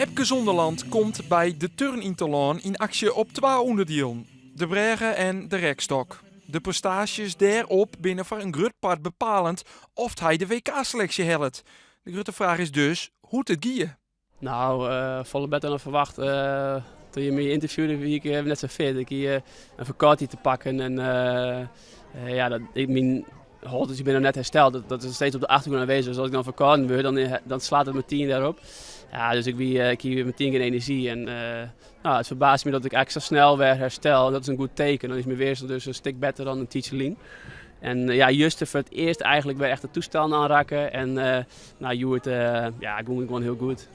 Epke Zonderland komt by de turnynterlân yn aksje op twa ûnderdielen, de brêge en de rekstok. De prestaasjes dêrop binne foar in grut part bepalend oft hy de WK-seleksje hellet. De grutte fraach is dus hoe't it gie. No, folle better dan ferwacht. Toen je my ynterviewde wie ik net sa fit. Ik hie in ferkâldheid te pakken en ja, dat, ik, myn holtes binne noch net hersteld. Dat is steeds op de achtergrûn aanwezig. Dus as ik dan ferkâlden wurd, dan slaat it metien dêrop. Ja, dus ik wie, ik hie metien gjin enerzjy. En no, it ferbaast my dat ik eigentlik sa snel wer herstel. Dat is in goed teken. Dan is myn weerstand dus in stik better dan in tiidsje lyn. En ja, juster foar it earst eigentlik wer echt de toestellen oanrakke. En no, hjoed ja, gong it gewoan hiel goed.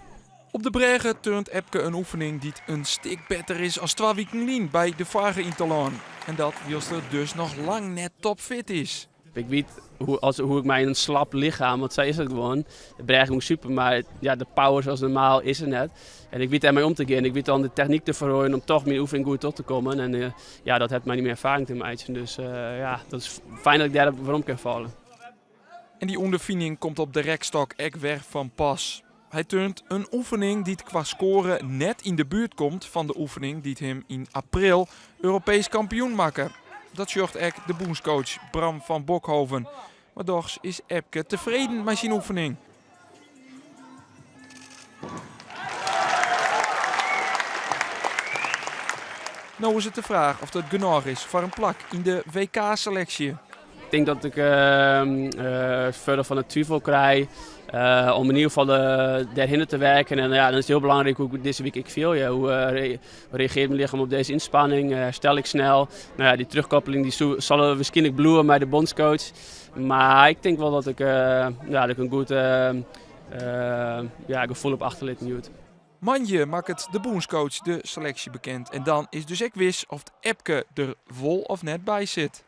Op de brêge turnt Epke in oefening dy't in stik better is as twa wiken lyn by de foarige ynterlân. En dat wylst er dus noch lang net topfit is. Ik wit hoe, as, hoe ik mei in slap lichem, want sa is it gewoan. De brêge gong super, mar ja, de power zoals normaal is er net. En ik wit dêrmei om te gean. Ik wit dan de technyk te feroarjen om toch myn oefening goed troch te kommen. En eh, ja, dat hat mei myn erfaring te meitsjen. Dus eh, ja, dat is fijn dat ik dêrop werom kin falle. En dy ûnderfining komt op de rekstok ek wer fan pas. Hy turnt in oefening dy't kwa skoare net yn de buert komt fan de oefening dy't him yn april Europeesk kampioen makke. Dat sjocht ek de bûnscoach Bram van Bokhoven. Mar dochs is Epke tefreden mei syn oefening. No is it de fraach oft it genôch is foar in plak yn de WK-seleksje. Ik tink dat ik fierder fan de twivel krij om yn ieder gefal dêrhinne te werken. En ja, dan is it hiel belangryk hoe ik dizze wike ek fiel. Ja, hoe reagearret myn lichem op dizze ynspanning? Herstel ik snel? No ja, dy terugkoppeling dy sil wierskynlik bliuwe mei de bondscoach. Mar ik tink wol dat ik, ja, dat ik in goed ja, gefoel heb achterlitten hjoed. Moandei makket de bûnscoach de seleksje bekend en dan is dus ek wis oft Epke der wol of net by sit.